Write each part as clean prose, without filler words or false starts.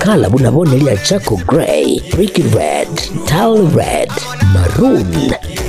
Colour buna bono eria charcoal grey, brick red, tile red, maroon,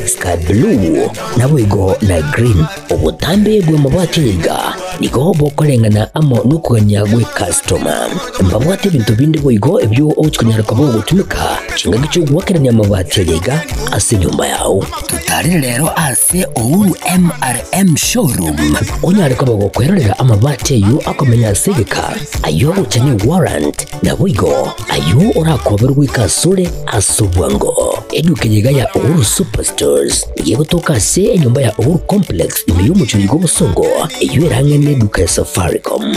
sky blue, naboigo na green. Obotambe bw'amabati aya iga nigo bokoreng'ana amo nokogania gwe customer. Mbabwate ebinto binde boigo ebio ogochi konyara koba ogotumeka chingaki chi'ogoakerania amabati aya iga ase enyomba yao. Totarere rero ase Uhuru MRM Showroom onyare koba gokwerorera amabati ayio akomenya ase egeka, ayio agocha ne warrant, naboigo ayio orakoberwe goika asore ase obwango. Eduka eye iga ya Uhuru Superstores nigo egotoka ase enyomba ya Uhuru Complex ime y'omochie oiga obosongo, eyio erang'e neduka ya Safaricom.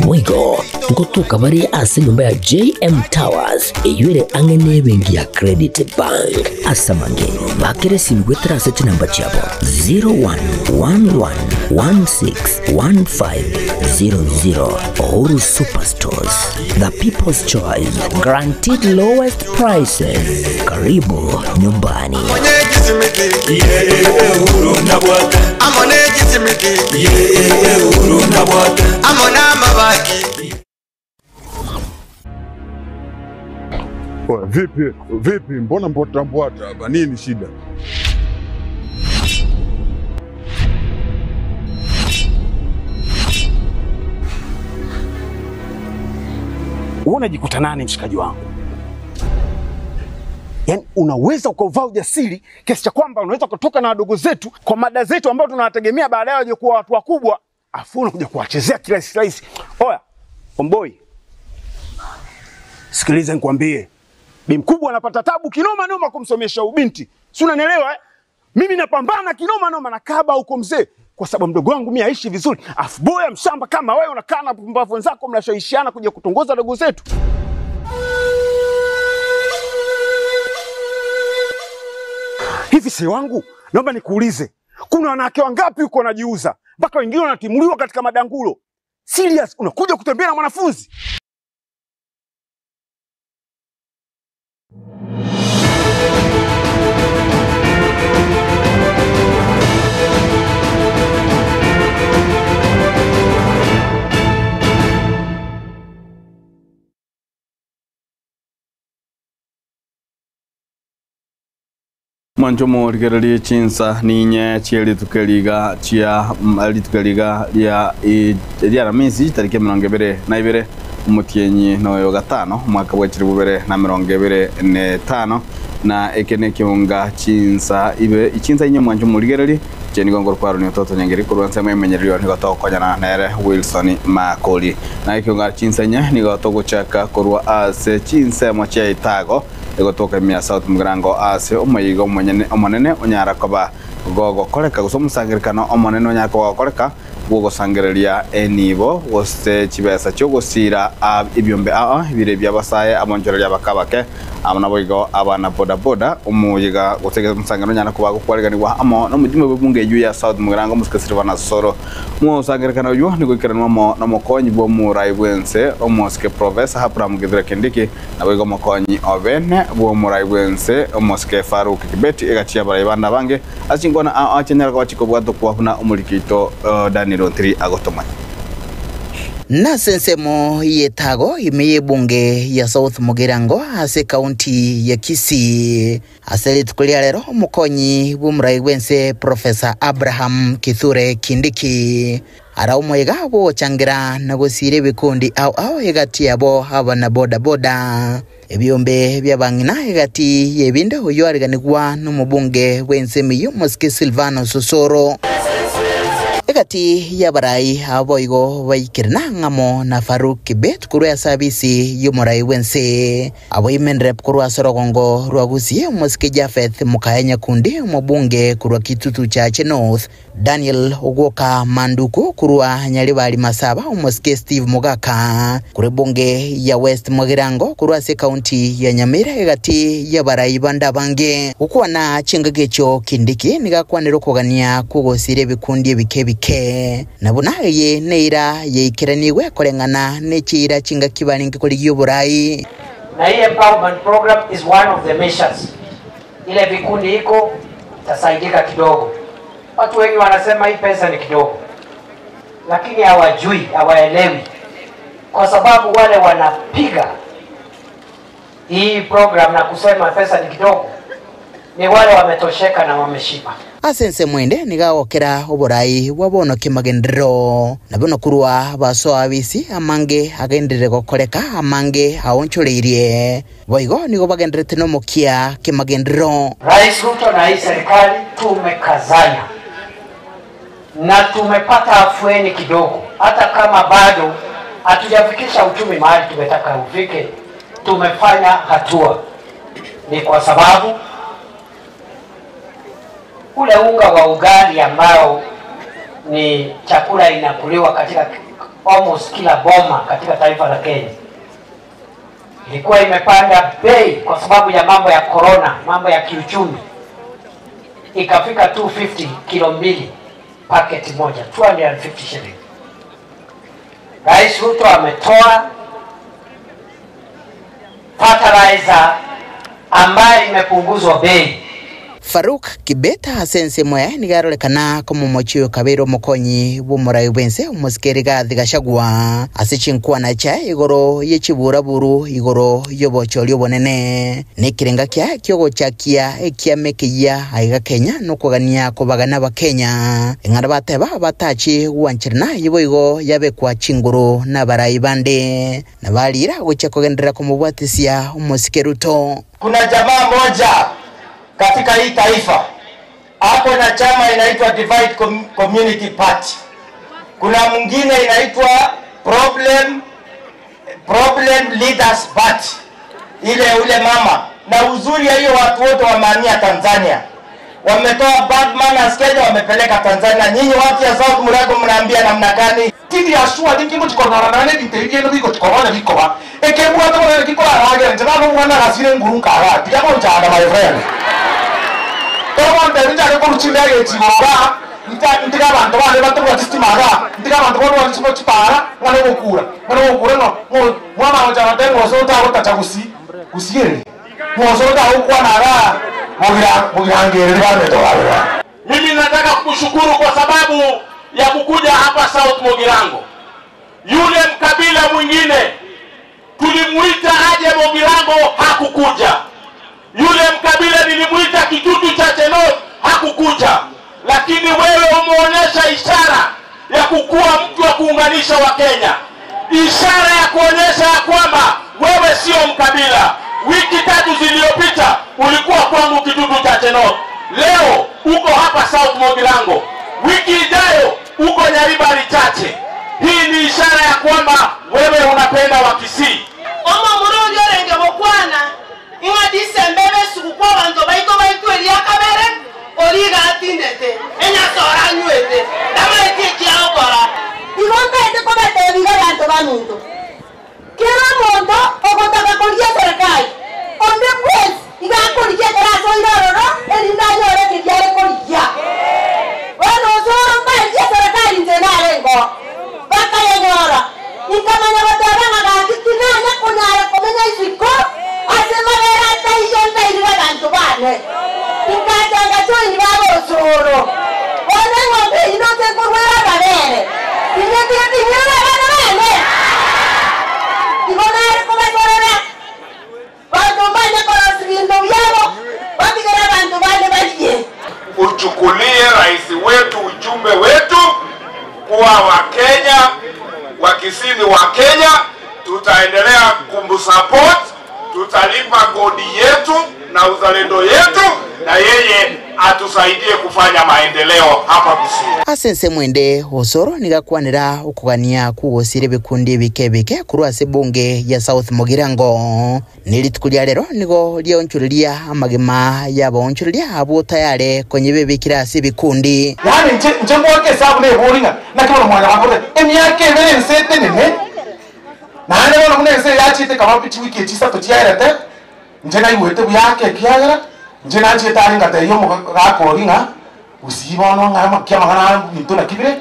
Boigo ngotoka bare ase enyomba ya JM Towers eyio ere ang'e nebenki ya Credit Bank. Ase amange, bakera esimi goetera ase chinamba chiabo 0111161500. Uhuru Superstores, the people's choice, guaranteed lowest prices. Karibu nyumbani. Oya, vipi vipi, mbona mbwata mbwata hapa? Nini shida? Wewe unajikuta nani mshikaji wangu? Yaani unaweza ukauvaa ujasiri kiasi cha kwamba unaweza kutoka na wadogo zetu kwa mada zetu ambao tunawategemea baadaye waje kuwa watu wakubwa, afu unakuja kuwachezea kirahisi rahisi. Oya, omboi, sikiliza nikwambie, bi mkubwa anapata tabu kinoma noma kumsomesha ubinti, si unanielewa eh? Mimi napambana kinoma noma na kaba huko mzee, kwa sababu mdogo wangu mimi aishi vizuri, afu boya mshamba kama wewe unakaa na pumbavu wenzako mnashawishiana kuja kutongoza dogo zetu. Hivi si wangu, naomba nikuulize, kuna wanawake wangapi huko wanajiuza mpaka wengine wanatimuliwa katika madangulo? Serious, unakuja kutembea na mwanafunzi? Mwanche omorigererie chinsa ninye chie rituko eriga chia rituko eriga ria ria Aramisi tariki emerongo ebere na ibere omotienyi noyo gatano omwaka bwa chilifu bibere na emerongo ebere na etano na eke nekeunga chinsa ibe chinsa inye mwanche omorigererie inche nigo nkorokwa Aaron Ototo Nyangeri korwa ensemo y'emenyererio nigo togokonyana nere Wilson Makori na ekeunga chinsa inye nigo togochaka korwa ase chinsemo chia Itago Egotoka ime ya South Mugirango aase omoyiga omonyene omonene onyara koba gogokoreka, gose omosangererekano omonene onyare koba gokoreka bw'ogosangereria enibo, gose chibesa chi'ogosiira ebiombe ao bire bi'abasae, abonchoreria abake abake, amo naboigo abana bodaboda. Omoyiga gose omosangererekano onyare koba gokwariganigwa amo nomojumbe bw'ebunge eyio ya South Mugirango omosike Silvanus Osoro. Omosangererekano oyio nigoikeranwe amo nomokonyi bw'omorai bw'ense omosike Professor Abraham Kithure Kindiki, Naboigo omokonyi o bene bw'omorai bw'ense, omosike Farouk Kibet, egati y'abarai bande abange ase chinkwana ao chianyare koba chikobwatokwa buna omoriki oito Daniel Ontiri agotomanya. Nase ensemo y'etago ime y'ebunge ya South Mugirango ase ekaunti ya Kisii. Ase rituko ria rero omokonyi bw'omorai bw'ense Professor Abraham Kithure Kindiki Ara omoyega bw'ogochangera na gosiira ebikundi ao ao egati yabo abana boda-boda, ebiombe bi'abang'ina egati y'ebinde oyio areganigwa nomobunge bw'ensemo eyio Omosike Silvano Sosoro. Egati y'abarai aba boigo baikerana ng'amo na Farouk Kibet korwa ase abisi y'omorai bw'ense. Abo Women Rep korwa ase orogongo rwa Gusii Omosike Japheth Mokaya Nyakundi omobunge korwa Kitutu Chache North, Daniel ogwoka Manduku korwa Nyaribari Masaba, omosike Steve Mogaka korwa ebunge ya West Mugirango korwa ase ekaunti ya Nyamira egati y'abarai bande abange. Gokwana chingaki echio Kindiki nigo akwanire okogania kw'ogosira ebikundi ebike ebike, na buna eye neira yaikeranigwe koreng'ana ne chiira chingaki barenge korigia oborai. Na hii empowerment program is one of the measures. Ile vikundi iko itasaidika kidogo. Watu wengi wanasema hii pesa ni kidogo, lakini hawajui, hawaelewi, kwa sababu wale wanapiga Hii program na kusema pesa ni kidogo ni wale wametosheka na wameshiba. Ase ensemo ende nigo agokera oborai bwa bono kemagenderero, na bono korwa basoa abisi amange agenderere gokoreka, amange aonchoreirie. Boigo nigo bagendererete nomokia kemagenderero. Rais Ruto na hii serikali tumekazana na tumepata afueni kidogo, hata kama bado hatujafikisha uchumi mahali tumetaka ufike, tumefanya hatua. Ni kwa sababu ule unga wa ugali ambao ni chakula inakuliwa katika almost kila boma katika taifa la Kenya ilikuwa imepanda bei kwa sababu ya mambo ya corona, mambo ya kiuchumi, ikafika 250 kilo mbili paketi moja 250 shilling. Rais Ruto ametoa fertilizer ambayo imepunguzwa bei. Farouk Kibet ase ensemo yaye nigo arorekana komomochia oyo kabeire omokonyi bw'omorai bw'ense omosike Rigathi Gachagua ase chinkwana chiaye igoro ye chiburaburu igoro y'obochori obonene. Nekerenga kiaye ki'ogochakia ekiama ekeyia aiga Kenya nokogania kobagana Abakenya eng'ana bateba batachi gwancherana ayio boigo yabekwa chinguru nabarai bande na barira gochia kogenderera komobwatisia omosike Ruto. Kuna jamaa moja katika hii taifa ako na chama inaitwa Divide Community Party. Kuna mwingine inaitwa Problem, Problem Leaders Party, ile ule mama. Na uzuri ya hiyo watu wote wamehamia Tanzania, wametoa bad manners Kenya, wamepeleka Tanzania. Nyinyi watu ya South Murago mnaambia namna gani? Tindi asua dingi muchikonora nane dinte yeno biko chikobona bikoba ekebwate bonere kikoraragera nche nano omwana agasire nguru nkaga tiga gonchanda my friend togontebi nchake korwa chindege echi igoba ntiga abanto bande batobwati chitima iga ntiga abanto babwati chimo chipara ng'a nogokura ng'a nogokura ng'a mwamanya gocha goteba ng'a gose otagotacha gusii gusii ere ng'a gose otagokwana igaa bogira bogirangereri bamento babe. Mimi nataka kukushukuru kwa sababu ya kukuja hapa South Mugirango. Yule mkabila mwingine tulimuita aje Mugirango, hakukuja. Yule mkabila nilimuita Kitutu Chache North, hakukuja. Lakini wewe umeonyesha ishara ya kukuwa mtu wa kuunganisha Wakenya, ishara ya kuonyesha ya kwamba wewe sio mkabila. Wiki tatu zilizopita ulikuwa kwangu Kitutu Chache North, leo uko hapa South Mugirango, wiki ijayo uko Nyaribari Chache. Hii ni ishara ya kwamba wewe unapenda Wakisii. Omomura oria orenge gokwana, ng'a Disemba ebe esuguku abanto baito baitwe eria kabere, oria iga atindete, enyasore anywete, tamaeti eki agokora. Igo ntaete kobatebia iga abanto baminto, kera omonto ogotaka korigia eserekari, onde bwensi iga akorigia ekero asoire ororo, erinde anyore keria are korigia. Bono osoro mbarigie eserekari inche narengeo, bakayenyora. Inkamanya goteba ng'a gaki tinanya konyara komenya isiko ase mabere ataiyo ntairire abanto bane. Inkacha ngajoin baba osoro. Bono eng'ombe eyio nonche nkorwera amabere. Tinyetire tinyirire abana bane. Igo nare kobasorera. Banto mbanye korosia ebinto biabo, batigere abanto bande barie. Uchukulie rais wetu ujumbe wetu kuwa Wakenya Wakisii ni Wakenya, tutaendelea kumsupport, tutalipa kodi yetu na uzalendo yetu, na yeye atusaidie kufanya maendeleo hapa Kisii. Ase ensemo ende, Osoro nigo akwanera okogania kw'ogosira ebikundi ebike ebike korwa ase ebunge ya South Mugirango. Ne rituko ria rero nigo riaonchoreria amagima y'abaonchoreria abwo tayare konya bebekire ase ebikundi. Yaani inche inche ngoaka esabu nebori ng'a naki bono mwanyabanto emiaka ebere ense etenene, naende bono buna ense eye yachete ekaba chiwiki echi isato chiaerete, inche naigwete buya ake ekiagera, inche nachete are ngatebia omogaka oria ng'a gusii bono ng'a naki amang'ana aya ebinto naki bire,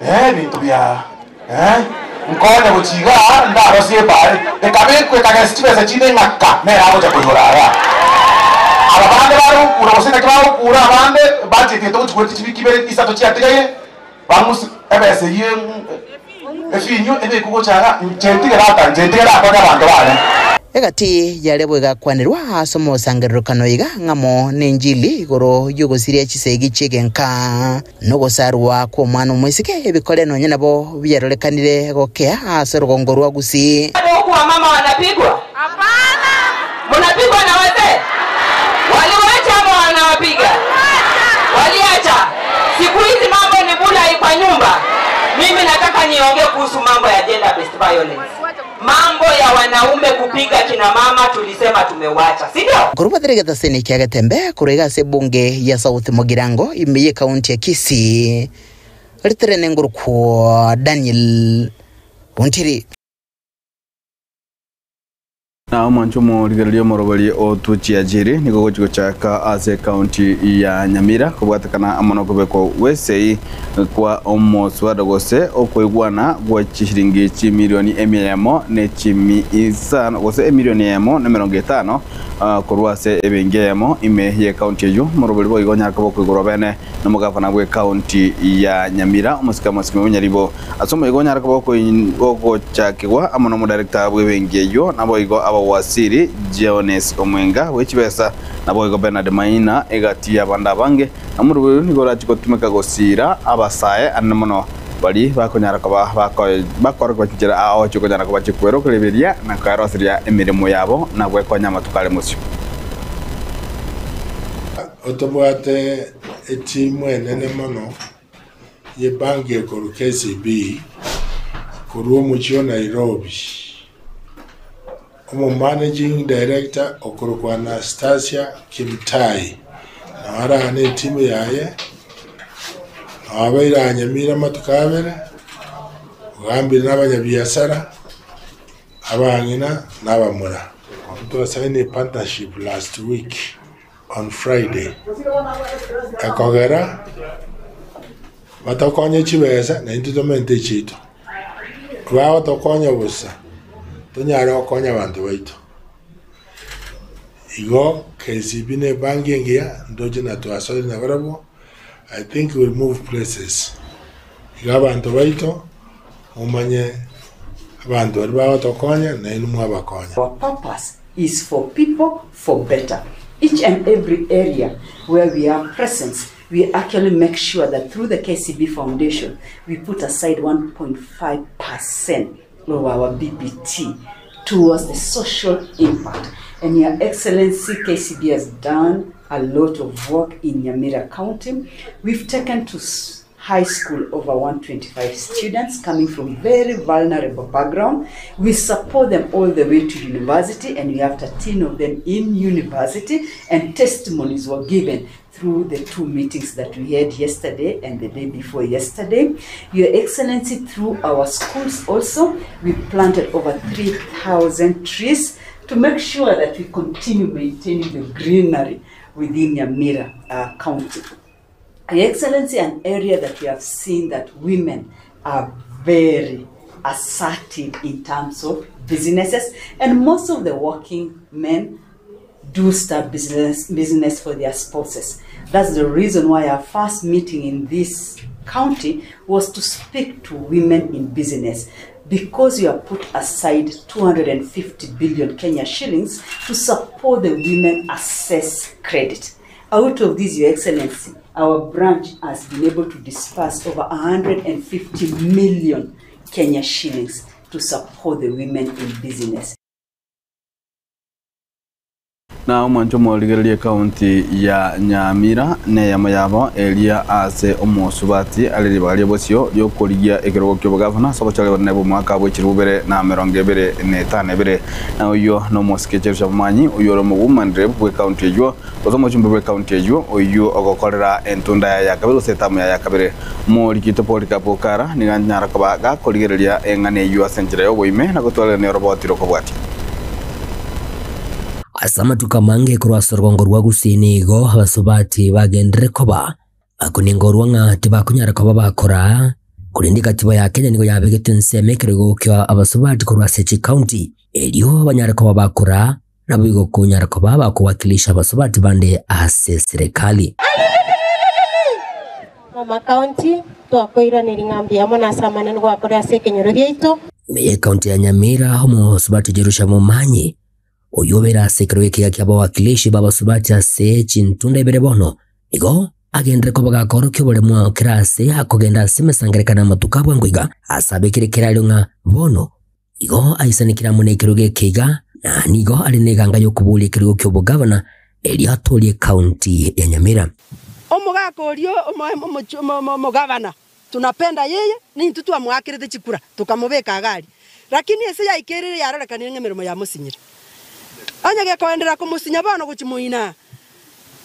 eh ebinto bia eh, nkonye gochia igaa ndarosie ebare, ekabekwa ekagesa chibesa chinde ng'aka nere agocha koigora igaa. Aba bande bare gokura gose naki bagokura abande budget eye togochi goetia chiwiki ibere isato chiatigaire, bang'use ebesa eyio efinyu ebekwe gocha igaa, inche ntige rata inche ntige rakonye abanto bane. Egati yaria bwegakwanerwa ase omosangererekano iga ng'amo nenchili igoro y'ogosiria chisegi chi'egenka, na ogosarwa kw'omwana omoiseke, ebikore nonya nabo biarorekanire gokea ase orogongo rwa Gusii. Bado huku wamama wanapigwa? Hapana. Mnapigwa na wazee? Waliwacha ama wanawapiga? Waliacha. Siku hizi mambo ni bulai kwa nyumba. Mimi nataka niongee kuhusu mambo ya gender based violence. Mambo ya wanaume kupiga kina mama tulisema tumewacha, si ndio? Korwa bathere egetaseni kia Getembe korwa iga ase ebunge ya South Mugirango ime y'ekaunti ya Kisii, ritere nengorokwo Daniel Ontiri. Na omwancho omorigereria omoroberi o Tuchiajiri nigo ogochia gochaka ase ekaunti ya Nyamira kobwatekana amo nokobekwa gw'esei kwa omoswada gose okoigwana gwe chishiringi chimilioni emia eyemo ne chimi isano gose emilioni eyemo na emerongo etano korwa ase ebenki eyemo ime y'ekaunti eyio. Omoroberi boigo onyare koba okoigorwa bene nomogavana bw'ekaunti ya Nyamira omosike Mosimi Onyaribo. Ase omoigo onyare koba ogochakigwa amo nomodirector bw'ebenki eyio, naboigo abawasiri Jones Omwenga bwe chibesa, naboigo Bernard Maina egati y'abande abange. Na omorweri oyio nigo orachie gotumeka gosiira abasae anene mono baria bakonyara koba bakorokigwa chinchera ao chikonyara koba chikwerokereria na kweroseria emeremo yabo na gwekonya amatuko are mosio. Otobwate etimu enene mono y'ebanki ekorwa KCB korwa omochie o Nairobi. Omomanaging Director okorokwa Anastasia Kimtai nao arane netimu yaye, nao abeire anyamire amatuko abere, ogambire nabanyabiasara, abang'ina na abamura. Twasaini partnership last week on Friday ekogera batokonye chibesa na intwe tomente echiaito. Bagotokonya bosa, tonyare gokonya abanto baito. Igo KCB ne ebanki engiya, ndoche na twasoire nabarabwo, I think we move places. Igo abanto baito, momanye abanto baria bagotokonya, nainwe mwabakonya. Our purpose is for people for better. Each and every area where we have presence, we actually make sure that through the KCB Foundation, we put aside 1.5% of our BBT towards the social impact. And Your Excellency, KCB has done a lot of work in Nyamira County. We've taken to high school over 125 students coming from very vulnerable background. We support them all the way to university, and we have 13 of them in university, and testimonies were given through the two meetings that we had yesterday and the day before yesterday. Your Excellency, through our schools also, we planted over 3,000 trees to make sure that we continue maintaining the greenery within Nyamira County. Your Excellency, an area that we have seen that women are very assertive in terms of businesses, and most of the working men do start business for their spouses. That's the reason why our first meeting in this county was to speak to women in business, because you have put aside 250 billion Kenya shillings to support the women access credit. Out of this, Your Excellency, our branch has been able to disperse over 150 million Kenya shillings to support the women in business. Na omwancho omorigererie ekaunti ya Nyamira neyemo yabo eria ase omosubati are ribaga ria bosio riokorigia ekerogo kiobogavana ase obochore bonene bw'omwaka bwe chilifu bibere na emerongo ebere na etano ebere. Na oyio nomosike Jerusha Momanyi oyio ore omowoman rep bw'ekaunti eyio gose omochumbe bw'ekaunti eyio oyio ogokorera entunda yaye ya kabere gose etamu yaye ya kabere. Omorikito Polycarp Okara nigo anyara koba gakorigereria eng'ana eyio ase enchera y'oboime na gotwarerania oroboti rokobwatia. Ase amatuko amange korwa ase orogongo rwa Gusii nigo abasubati bagenderere koba bakoningorwa ng'a tibakonyara koba bakoraa, korende ekatiba ya Kenya nigo yabegete ensemo ekerogo kia abasubati korwa ase chikaunti erio banyare koba bakoraa naboigo konyara koba bakowakilisha abasubati bande ase eserekari. Mama County, twakoiraneria ng'a mbuya mono ase amanene gwakora ase ekenyoro giaito. Ime y'ekaunti ya Nyamira, omosubati Jerusha Momanyi Oyio obeire ase ekerogo ekiya ki'abawakilishi b'abasubati ase chintunda ibere bono, nigo agenderere koba gakorokia oboremu kera aase akogenda ase emesangererekano y'amatuko a bwango iga, ase abekire kerario ng'a bono igo aisanekire amo nekerogo eke iga, na nigo are neganga y'okoboria ekerogo ki'obogavana erio atoorie ekaunti ya Nyamira. Omogaka oria omogavana Tunapenda yeye, nintwe twamoakerete chikura, tokamobeka iga aria. Lakini ase yaikereire yarorekanire ng'a emeremo yamosinyire. Onye gekoenderera komosinya bono gochia moino aa,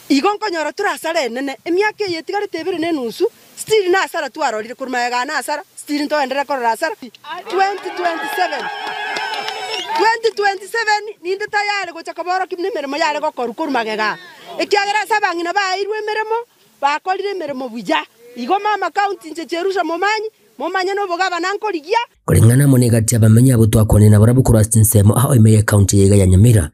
igo nkonyora tore asara enene. Emiaka eye etigarete ebere na enusu, still nasara twarorire, korwa magega aa nasara, still ntoenderere korora asara. 2027 2027 ninde tayari gocha koborokia buna emeremo yare gokorwa korwa magega aa, ekiagera ase abang'ina baeirwe emeremo, Bakorire emeremo buya. Igo mama county inche Jerusha momanyi, momanye nobogabana nkorigia. Koreng'ana amo negati y'abamenyi abwo twakwanire nabarabwo korwa ase chinsemo ao ime y'ecounty eye iga ya Nyamira,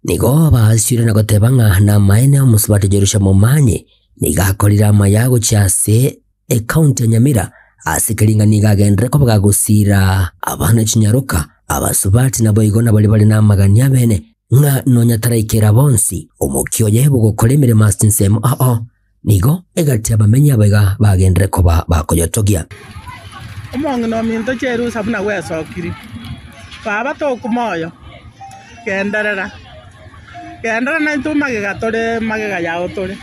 nigo baasiure na goteba ng'a namaene omosubati Jerusha Momanyi nigo akorire amaya gochia ase ecounty ya Nyamira ase keringa nigo agenderere koba gagosiira abana chinyaroka, abasubati naboigo nabaria bare namagani abene ng'a nonya taraikera bonsi, omokia oye bw'ogokora emeremo ase chinsemo ao, nigo egati abamenyi abaiga bagenderere koba bakoyotogia. Omong'ina ominto cherusa buna gwesokirie, Baba tokuma oyo, genderera, genderera naintwe magega tore magega yao tore,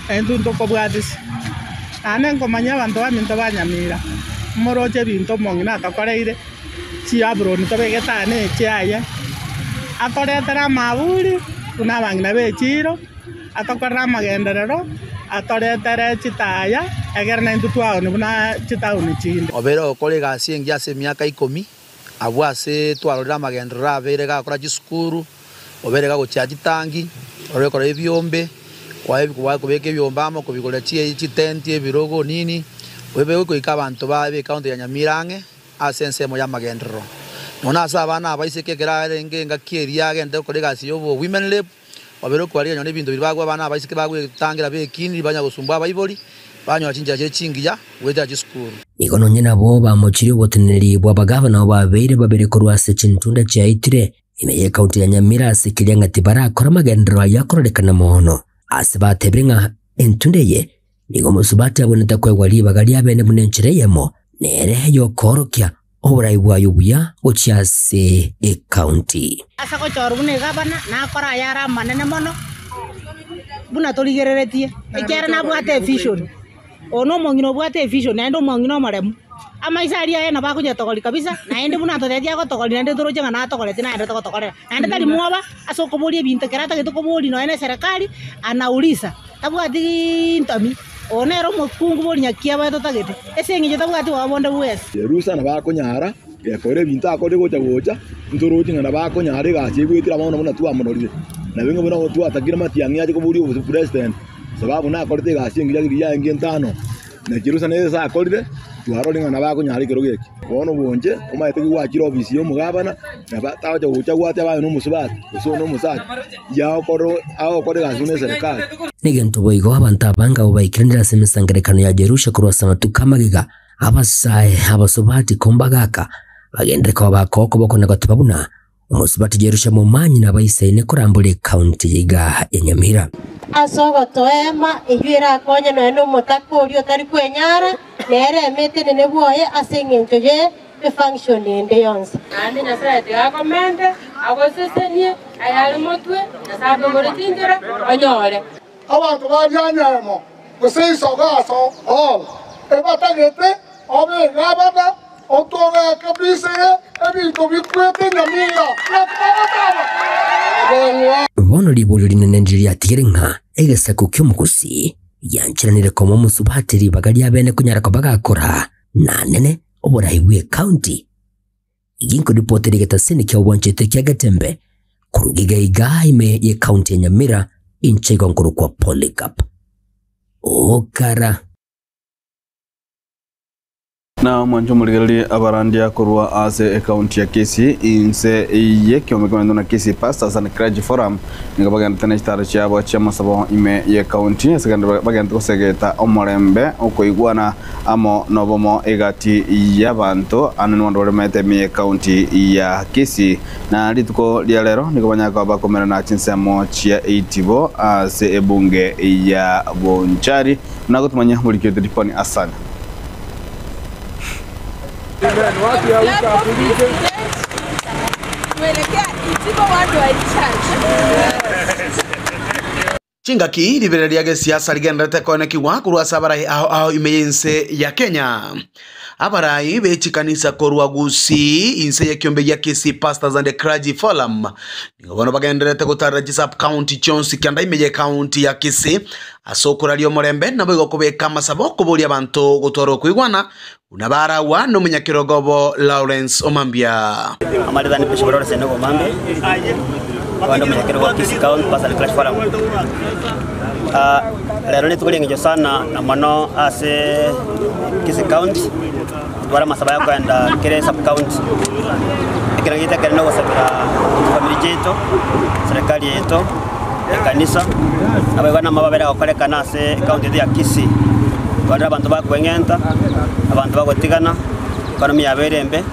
naintwe ntokobwatisia. Naende nkomanya abanto baminto ba Nyamira, moroche ebinto omong'ina atokoreire. Chiaburoni tobegete aa nechiaye, atoretere amaburi buna abang'ina b'echiiro, atokorere amagenderero, atoretere chitaya, egere naintwe twaone buna chitaoni chinde. Obeire ogokora egasi engiya ase emiaka ikomi, abwo ase twarorire amagenderero abeire gakora chisukuru, obeire gagochia chitangi, orore kora ebiombe, kobeka ebiombe amo, kobigorera chitenti, ebirogo nini, obe goika abanto ba b'ecounty ya Nyamira ang'e. Ase ensemo y'amagenderero, nonya ase abana abaiseke ekero arenge engaki eria agente gokora egasi y'obo women rep, obeire okobarigia nonya ebinto biria bagwa abana abaiseke bagwetangera bekiniri banya gosumbua abaibori, banyora chinchera chire chingiya goetera chisukuru. Nigo nonya nabwo bamochirie oboteneneri bw'abagavana abo babeire babere korwa ase chintunda chiaitire ime y'ekaunti ya Nyamira ase keria ng'a tibarakora amagenderero ayio akororekana mono. Ase batebire ng'a entunda eye Nigo omosubati abwenerete koegwa ribaga riabene buna enchera eyemo nere y'okoorokia oborai bwaye obuya gochia ase ekaunti. Ase gochorwa buna egavana, nakore ayare amanene mono, buna torigereretie, ekiagera nabwate evision. Oyo na omong'ina obwate evision naende omong'ina omoremu. Amaiso aria aye nabo akonyetogoria kabisa, naende buna atotebetie agotogoria naende toroche ng'a natogoretie naende togotokorera. Naende tari mwoba ase okoboria ebinto ekero atagete koboria nonya na eserekari, anaulisa. Tabwati ntomi, oyo nere omokungu bw'orinyakia totagete, ase engencho tabwati bwoba bonde bwensi. Yerusa nabakonyara gekora ebinto akorire gocha gocha, ntoroche ng'a nabakonyara egasi egwetire amo buna twamororire. Nabo ng'a buna twatakire matiang'i ache koboria obopresident, sababu nakorete egasi engiya riria yarenge entano, na Jerusa nere ase akorire, twarorire ng'a nabakonyara ekerogo eke. Bono bonche omanyete ki gwachire ofisi ya omogabana, nabo tagocha gocha gwateba aye nomosubati gose oyo nomosacha. Agokora egasi buna eserekari. Negento boigo abanto abange abwo baikeranire ase emesangererekano ya Jerusha korwa ase amatuko amagega, abasae, abasubati, kombagaaka, bagenderere koba bakoa okoboko na goteba buna, Omosubati Jerusha momanyi nabaisaine korambora ekaunti eye iga ya Nyamira. Ase ogotoeema eyio erakonye nonya nomotaka oria otari kwenyara, nere eme etenene bwoye ase engencho ye efunction ende yonsi. Naende Nyasae tiga akomente, agosesenie ayare motwe, Nyasae akoigore chinchera, onyore. Abanto ba Rianyemo, gose Isogaso Hall, ebatagete obe egavana, otogeke bisire ebinto bikwete nyamira. Naki bagoteba? Bono riborio rinene ndiria riatigire ng'a egesaku ki'omogusi giancheranire koma omosubati ribaga riabene konyara koba gakora nanene oborai bw'ecounty. Ginkoripotera egetasini kia obwanchete kia Getembe korwa iga iga ime y'ecounty ya Nyamira inche igo nkorokwa Polycarp Okara. Na omwancho omorigereria abarandia korwa ase ecounty ya Kisii inse y'ekiombe kementwe na Kisii Pastors and Clergy Forum nigo bagendete ne chitaro chiabo chi'amasabo ime y'ecounty ase kende bagente gosegeta omorembe okoigwana amo nobomo egati y'abanto ande nobondo baremete ime y'ecounty ya Kisii. Na rituko ria rero nigo banyare koba bakomerana chinsemo chia eitibo ase ebunge ya Bonchari. Buna gotomanya morikete Diponi Asana. Chingaki riberera ria gesiasa rigendererete koenekigwa korwa ase abarai ao ao ime y'ense ya Kenya. Abarai be chikanisa korwa Gusii inse y'ekiombe gia Kisii Pastors and Clergy Forum nigo bono bagendererete gotarera chisub county chionsi kianda ime y'ecounty ya Kisii ase okoraria omorembe naboigo kobeka amasabo koboria abanto gotwara okoigwana buna baragwa nomonyakerogo obo Lawrence Omambia. Amaritha ni Bishop Lawrence Enogo Omambia, abande omonyakerogo wa Kisii County Pastors and Clergy Forum. Ah, rero rituko ri'eng'encho sana na mono ase Kisii County, twara amasabo aya koenda kere sub county. Ekero gete ekere nogosabera chifamiri chiaito, serikali yaito, ekanisa, naboigo namababere agokorekana ase ecounty yaito ya Kisii. Twarire abanto bakweng'enta, abanto bagotigana, economy yabeire embe,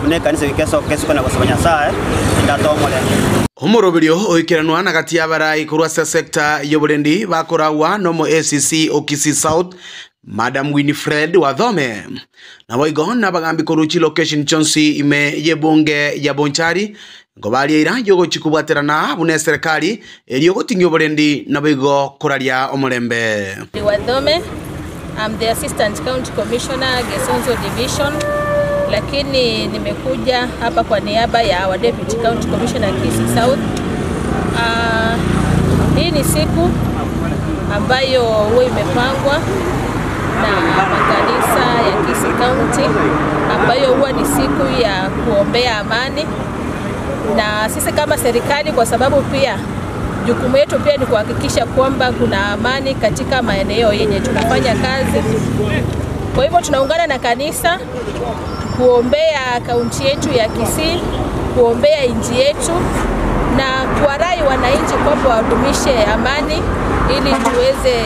buna ekanisa goika esoke isiko na gosaba Nyasaye, naende atoe omorembe. Omoroberio oikeranwa na gati y'abarai korwa ase sector y'oborendi bakoragwa nomo ACC o Kisii South Madam Winifred Wathome. Naboigo nabagambi korwa chilocation chionsi ime y'ebunge ya Bonchari nkobaria eira y'ogochia kobwaterana buna eserekari erio goting'ia oborendi naboigo koraria omorembe. Wathome, I'm the Assistant County Commissioner Gesonso Division, lakini nimekuja hapa kwa niaba ya our Deputy County Commissioner Kisii South. Hii ni siku ambayo huwa imepangwa na makanisa ya Kisii County ambayo huwa ni siku ya kuombea amani, na sisi kama serikali, kwa sababu pia jukumu yetu pia ni kuhakikisha kwamba kuna amani katika maeneo yenye tunafanya kazi. Kwa hivyo tunaungana na kanisa kuombea kaunti yetu ya Kisii, kuombea nchi yetu na kuwarai wananchi kwamba wadumishe amani ili tuweze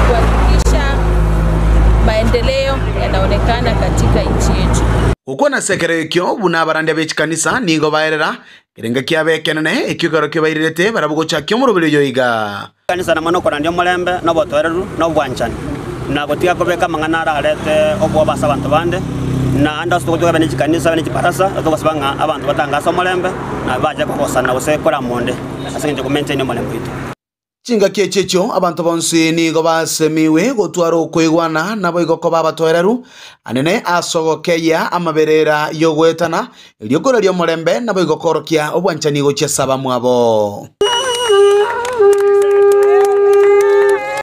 kuhakikisha maendeleo yanaonekana katika nchi yetu. Gokwana ase ekero ekio buna abarandia be chikanisa nigo baerera ekerengo kiabo ekenene ekio ekero kibairerete barabwo gochakia omoroberi oyo iga. Ekanisa namo nokorandia omorembe, na obotoereru, na obwanchani, na gotiga kobeka amang'ana ararete obwoba ase abanto bande, na ande ase togotiga bene chikanisa bene chibarasa, togosaba ng'a abanto batangase omorembe, na bache kogosana gose korama onde, ase eng'encho komaintain omorembe oito. Chingaki echi echio abanto bonsi nigo basemiwe gotwara okoigwana, naboigo koba abatoereru anene ase ogokeyia amaberera y'ogoetana, erio koraria omorembe, naboigo koorokia obwanchani gochia ase abamwabo.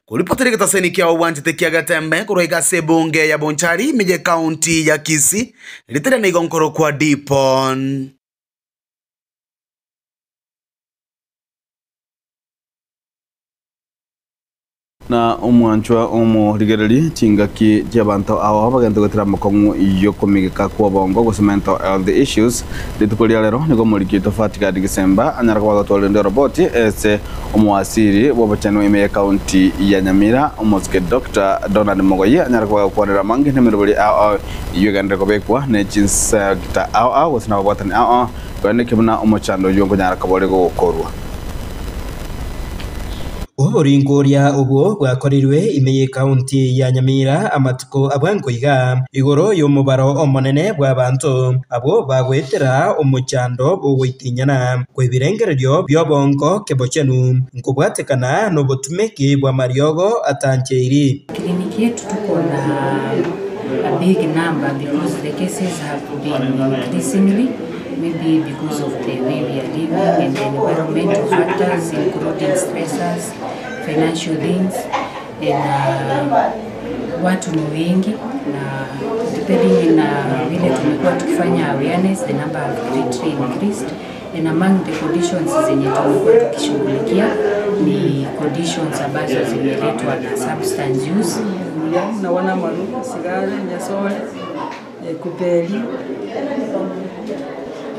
Koripotera egetaseni kia obwanchete kia Getembe korwa iga ase ebunge ya Bonchari ime y'ecounty ya Kisii, ritere nigo nkorokwa Dipon. Na omwanchwa omorigereria chingaki chi'abanto ao bagente gotera amakong'u y'okomigeka kw'obongo gose mental health issues. Rituko ria rero nigo omoriki oito Fatigad Gisemba anyara koba agotwarire roboti ase omowasiri bw'obochenu ime y'ecounty ya Nyamira omosike Doctor Donald Mogoye anyare koba agokwanera amange nemeroberi ao ao eyio egenderere kobekwa ne chinsector ao ao gose nababwatani ao ao koeneki buna omochando oyio nkonyara koba ore gokorwa. Oboringoria obwo bwakorirwe ime y'ecounty ya Nyamira amatuko abwango iga, igoro y'omobaro omonene bw'abanto abwo bagoetera omochando bw'ogoitinyana kw'ebirengererio bi'obongo kebochenu, nkobwatekana nobotumeki bw'amariogo atancheiri. Kliniki yetu tuko na a big number because the cases have been increasingly, maybe because of the way we are living and the environmental factors including stressors, financial things, and watu ni wengi na depending na vile tumekuwa tukifanya awareness, the number have greatly increased. And among the conditions zenye tumekuwa tukishughulikia ni conditions ambazo zimeletwa na substance use. Nawana maru, sigara, nyasore, Ekuberi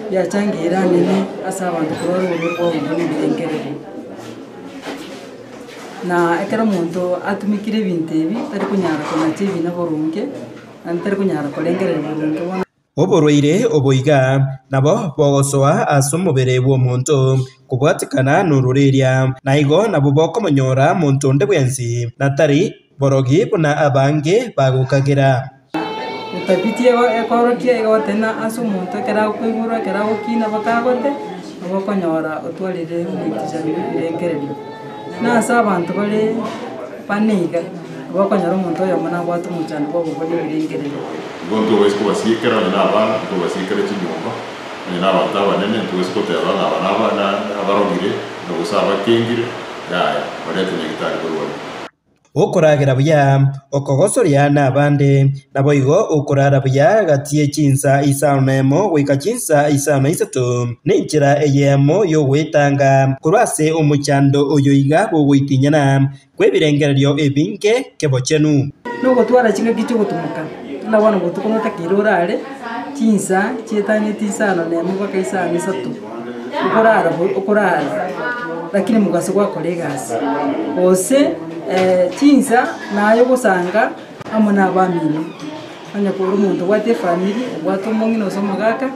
biachangeire anene ase abanto korwa ororo rwa obongo na ebirengererio. Na ekero omonto atumekire ebinto ebi, tari konyara konacha ebina boronge, naende tari konyara korengereria boronge bono. Oborwaire obo iga nabo bogosoa ase omobere bw'omonto kobwatekana nororeria, na igo nabo bokomonyora monto onde bwensi, na tari borogi buna abange bagokagera. Etafiti ego ekoorokia egotena ase omonto ekero akoiborwa, ekero agokina mpaka agote, nabo okonyora otwarire omoichani bwa ebirengererio. Na ase abanto bare bane iga, nabo okonyora omonto oyomo nabwate omochando bwa obobe bwa ebirengererio. Igo ntobase kobasiekera onye na abana, ntobasiekera chinyomba, onye na abanto abanene, ntobase koteba ng'a aba naba nabarogire, na gose abakengire, yaya, barete nyagitari korwa. Okoragera buya, okogosoria nabande, naboigo okorara buya gati ye chinsa isano na emo goika chinsa isano na isato, nenchera eyemo y'ogwetanga korwa ase omochando oyo iga bw'ogoitinyana kw'ebirengererio ebinge kebochenu. Nogotwara chingaki chi'ogotumoka, buna bono botuko notakeire orare chinsa chietanetie isano na emo mpaka isano na isato, okorara bo okorara lakini mogaso gwakora egasi, gose chinsa naye ogosanga amo na abamino, onye kore omonto obwate efamiri, obwate omong'ina gose omogaka,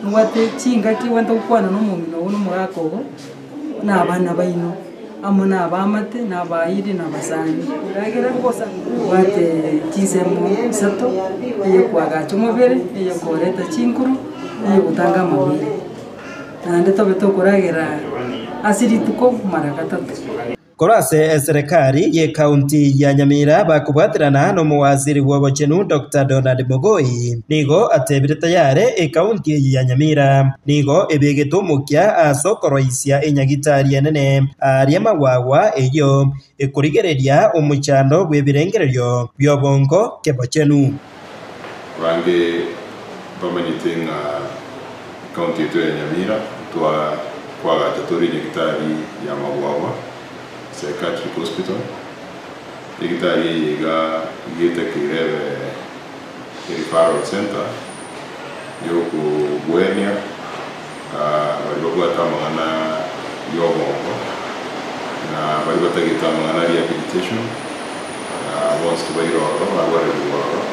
nobwate chingaki obwenerete gokwana na omong'ina ogo na omogaka ogo, na abana baino, amo na abaamate, na abairi, na abasani. Ekiagera obwate chinsemo isato, eyokoagacha omobere, eyokoreta chinguru, eyogotanga amabeere. Naende tobe tokoragera ase rituko mara gatato. Korwa ase eserekari y'Ekaunti ya Nyamira bakobwaterana n'omowaziri bw'obochenu Doctor Donald Mogoi nigo atebire tayare ekaunti eye ya Nyamira nigo ebegete omokia ase okoroisia enyagitari enene aaria Magwagwa eyio ekorigereria omochando bw'ebirengererio bi'obongo kebochenu. Abange mbamanyete ng'a ekaunti yaito ya Nyamira ntwa kwagacha tore nyagitari ya Magwagwa Psychiatric Hospital. Nyagitari eye iga iga etakeire ebe e referral center yokogwenia baria babwate amang'ana ya obongo na baria batagete amang'ana ya rehabilitation bonsi tobaire ororo barwarerigwe ororo.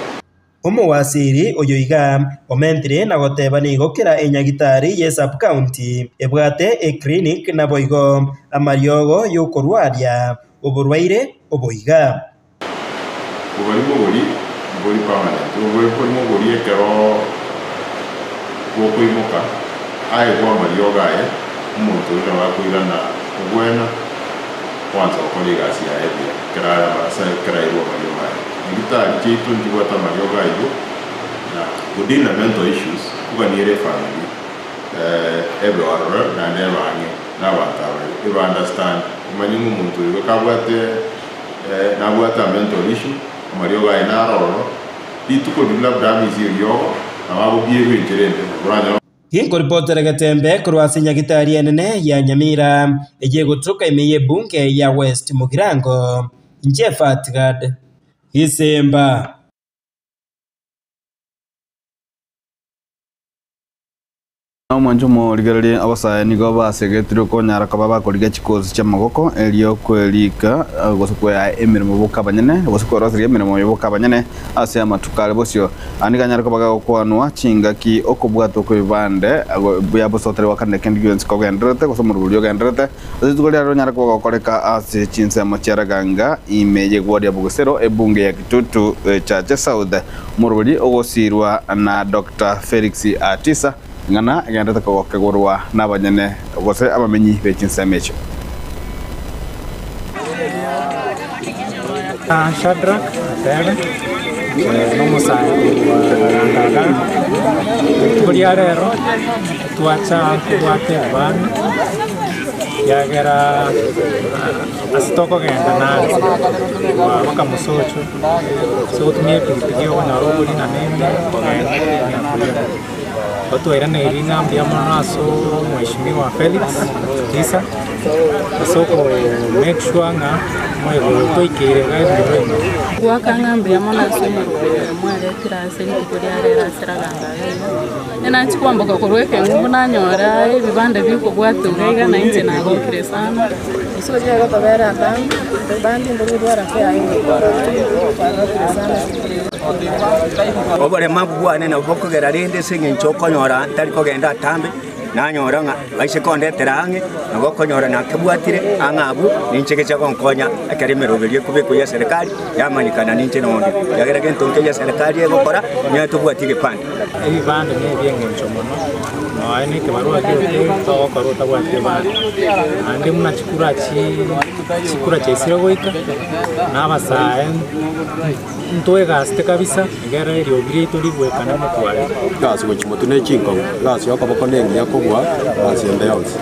Omowasiri oyo iga omentire na goteba nigo kera enyagitari ye sub-county ebwate eclinic naboigo amariogo y'okorwaria oborwaire obo iga. Oborimo boria mbori permanent, oborimo boria ekero bokoimoka aegwe amariogo aye, omonto oria nabo akoirana kobwena kwansa gokora egasi yaye buya ekero are ase ekero airwe amariogo aye. Nyagitari chiaito nchibwate amariogo aywo na go deal na mental issues nkogania efamiri ebe ororo naende ebe ang'e na abanto aba eba understand omanye ng'a omonto oyo iga kabwate nabwate a mental issue amariogo aye naro ororo rituko riria labda amisie eriogo nabo agobierwa enchera ende oranyore. Ginkoripotera Getembe korwa ase Nyagitari enene ya Nyamira, eyio egotoka ime y'ebunge ya West Mugirango, inche Fatgad Gisemba. Omwancho omorigererie abasae nigo basegetirwe konyara koba bakorigia chikosi chi'amaboko erio kwerika gose kwea emeremo boka abanyene gose kweroseria emeremo oyo boka abanyene ase amatuko are bosio. Aya nigo anyare koba gagokwanwa chingaki okobwatwa kw'ebibande buya bosa otari goakanera kende gionsi kogendererete gose omorwori ogendererete ase rituko riare onyare koba gokoreka ase chinsemo chia Raganga ime y'egwori ya Bugesero ebunge ya Kitutu Chache South. Omorwori ogosirwa na Doctor Felix Atisa Ing'ana egenderete kogokegorwa nabanyene, gose abamenyi be chinsemo echio. Shadrack Atere, nomosae korwa Langaga. Rituko ria rero twacha kobwate abana ekiagera ase tokogenda nare korwa mpaka mosocho ase gotumia epikipiki okonyora okorina nende kogenda. Otwairaneirie ng'a mbuya mono ase omweshimiwa Felix Mutisa ase oko make sure ng'a omoyega oyo twaikeire iga ebinyoro ime. Goaka ng'a mbuya mono ase omorwani oyo mwaretire ase rituko ria rero ase raganga iga iga. Onye nachia kwamboka korwa ekeng'umbu nanyora ebibanda bikobwata iga iga na inche nagokire sana. Oboremagu bwane nabwo bokogera rende ase engencho okonyora ntari kogenda atambe, nanyora ng'a baise kondetera ang'e, nabo okonyora nakebwatire ang'e abwo, ninche gecha gonkonya ekero emeroberio ekobekwa ya serikali, yamanyekana ninche nonde. Ekiagera gento nkeria eserikali egokora, onye tobwati egepande. Ebibande nebi'engencho mono, nonya na ekebarua giote togokora otabwati ebande. Naende buna chikura chi chikura chiaisire goika, na abasae ntwegasete kabisa egere eriogi riaito rigwekane motware. Egasi gochia motwe ne chinkong'u, egasi ya okoboko nengiya kobua egasi ende yonsi.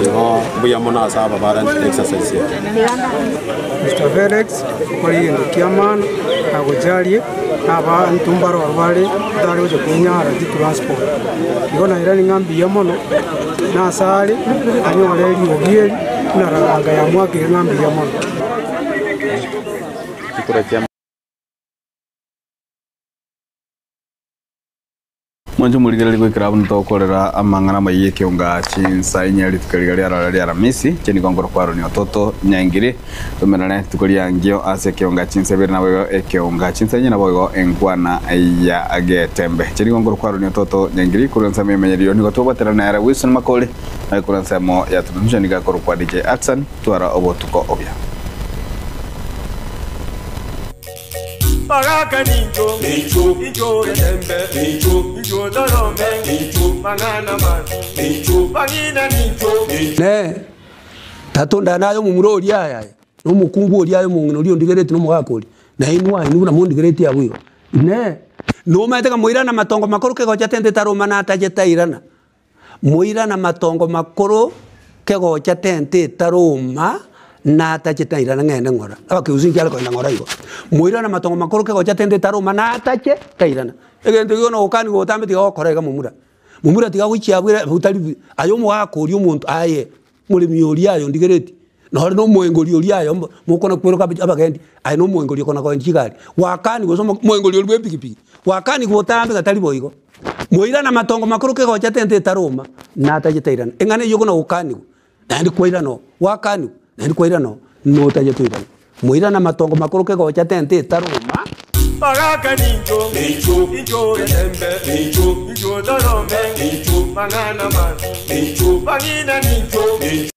Igo mbuya mono ase aba barentete exercise eye. Mister Felix okore egento kia maana agocharie abanto mbaroro bare otare gocha kwenyara chitransport. Igo nairani ng'a mbuya mono nase are anyore eriogi eri buna raranga yamwakire ng'a mbuya mono. Mwanche omorigereria goikera abwo ntokorera amang'ana amaya y'ekeonga chinsa inye rituko riga riarora ria Aramisi, inche nigo nkorokwa Aroni Ototo Nyaingiri, tomerane rituko riangio ase ekeonga chinsa ibere naboigo ekeonga chinsa inye naboigo enkwana ya Getembe. Inche nigo nkorokwa Aroni Ototo Nyaingiri, korwa ensemo y'emenyerio nigo tobwatera nere Wilson Makori, naye korwa ensemo ya transmission nigo akorokwa DJ Atsan, twara obotuko obuya. Bagaka nincho, incho getembe, incho torome, mang'ana mabi, bang'ina nincho. Ne tata onde naye omomura oria aye aye, na omokungu oria aye omong'ina oria ondigeretie na omogaka oria, na inwe aye buna mondigeretie abwo igo. Inee! Nomaete ng'a moirane amatongo makoro kegocha tente etaromana atache tairana? Moirane amatongo makoro kegocha tente etaroma natache tairana ng'ende ng'ora. Abakeusi nkiare kogenda ng'ora igo. Moirane amatongo makoro kegocha tente etaroma natache tairana. Egento ekio nogokani gotambe tiga gokora iga momura. Momura tiga gochia abwo otari buya. Aye omogaka oria omonto aye Omoremi oria aye ondigeretie, nore nomoengori oria aye mokona kweroka abagendi, aye nomoengori okona koendia chigari, gwakani gose omoengori oria bwa epikipiki, gwakani botambe ng'a tari boigo. Moirane amatongo makoro kegocha tente etaroma, natachete airana. Eng'ana eyio okona gokanigwa, naende kwairana oo, gwakanigwa, naende kwairana oo, notachete oirane. Moirane amatongo makoro kegocha tente etaroma. Bagaka nincho, incho getembe, incho torome, mang'ana mabi, bang'ina nincho.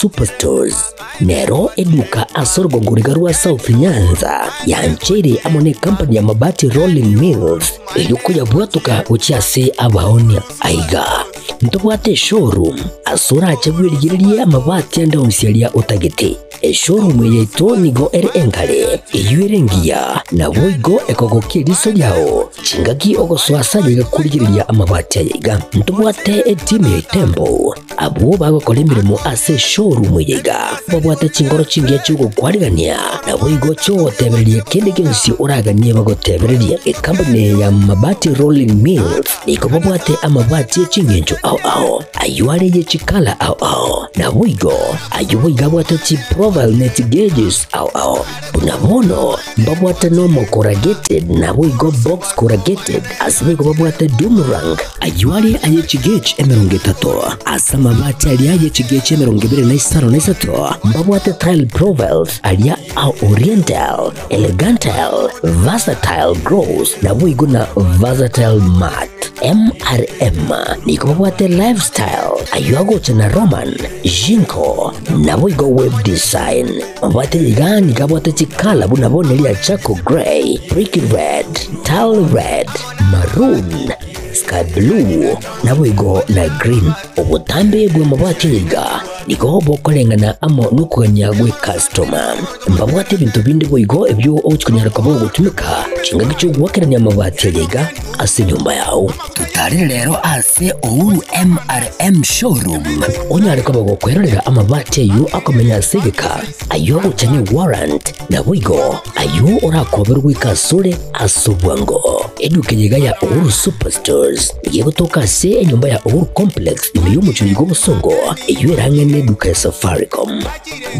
Superstores nero eduka ase orogongo riga rwa South Nyanza yancheire amo ne company ya Mabati Rolling Mills erio koyabwatoka gochia ase abaonia. Aiga ntobwate eshowroom ase orache bwerigererie amabati ande onsi aria otagete. Eshowroom eye yaito nigo ere enkare, eyio ere engiya, naboigo ekogokia eriso riao chingaki ogosoa ase ayaiga korigereria amabati ayaiga. Ntobwate etimu ya Itembo Abwo bagokora emeremo ase eshowroom eye iga babwate chinkoro chingiya chi'ogokwarigania, naboigo chi'ogotebereria kende gionsi oraganie bagotebererie. Ekampuni ya Mabati Rolling Mills nigo babwate amabati e chingencho ao ao, ayio are ye chikala ao ao, naboigo ayio boigo abwate chiprofile ne chigeges ao ao. Buna bono mbabwate normal corrugated naboigo box corrugated, ase boigo babwate doomerang, ayio are aye chigauge 30, ase amabati aria aye chigauge 23 mbabwate tile profiles aria a oriental, elegantile, versatile gloss naboigo na versatile matte. MRM nigo babwate lifestyle, ayio agocha na Roman, Jinko, naboigo web design. Mabwate iga nigo abwate chikala buna bono eria charcoal grey, brick red, tile red, maroon, sky blue, naboigo na green. Obotambe bw'amabati aya iga Nigo bokoreng'ana amo nokogania gwe customer. Mbabwate ebinto binde boigo ebio ogochikonyara koba ogotumeka chingaki chiogoakerania amabati aye iga ase enyomba yao. Totarere rero ase Uhuru MRM Showroom onyare koba gokwerorera amabati ayio akomenya ase egeka, ayio agocha ne warrant, naboigo ayio orakoberwe goika asore ase obwango. Eduka eye iga ya Uhuru Superstores nigo egotoka ase enyomba ya Uhuru Complex ime y'omochie oyo bw'obosongo eyio erang'e neduka ya Safaricom.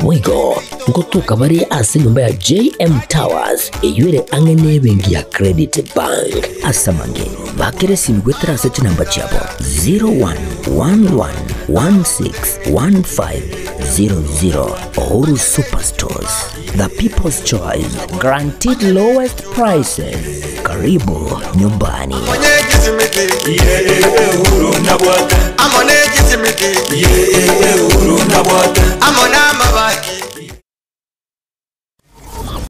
Boigo ngotoka bare ase enyomba ya JM Towers eyio ere ang'e nebenki ya Credit Bank. Ase amange, bakera esimi goetera ase chinamba chiabo 0111161500. Uhuru Superstores, the people's choice, guaranteed lowest prices. Karibu nyumbani.